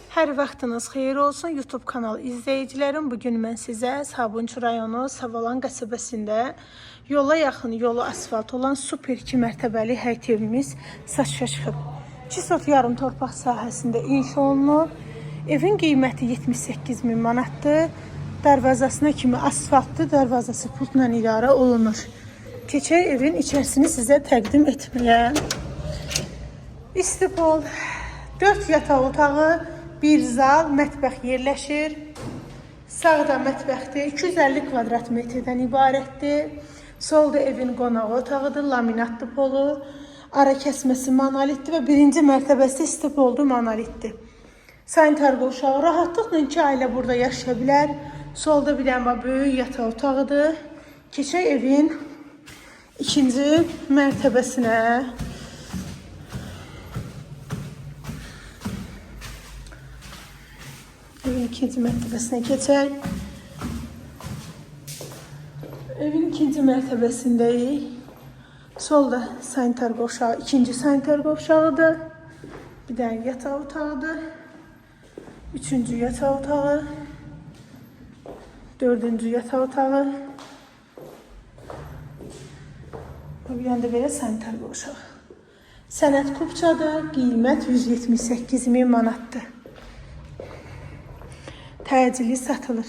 Hər vaxtınız xeyir olsun YouTube kanalı izləyicilərim. Bugün mən sizə Sabunçu rayonu Savalan qəsəbəsində yola yaxın, yolu asfalt olan super 2 mərtəbəli həyət evimiz satışa çıxıb. 2 sot yarım torpaq sahəsində inşa olunub. Evin qiyməti 78 min manatdır. Darvazasına kimi asfaltlı, darvazası pultla idarə olunur. Keçək evin içərisini sizə təqdim etməyə. İstipol, 4 yataq otağı, bir zal, mətbəx yerləşir. Sağda mətbəxdir, 250 kvadrat metrdən ibarətdir. Solda evin qonaq otağıdır, laminatlı polu, ara kəsməsi monolitdir və birinci mərtəbəsi istipoldu monolitdir. Sanitar qovşağı rahatlıqla iki ailə burada yaşaya bilər. Solda bir dənə böyük yataq otağıdır. Keçək evin ikinci mərtəbəsinə. Evin ikinci mərtəbəsinə keçək. Evin ikinci mərtəbəsindəyik. Solda sanitar qovşağı, ikinci sanitar qovşağıdır. Bir dənə yataq otağıdır. Üçüncü yataq otağı. Dördüncü yataq otağı. Bir dənə də belə sanitar qovşağı. Sənəd kupçadır. Qiymət 178 min manatdır. Təcili satılır.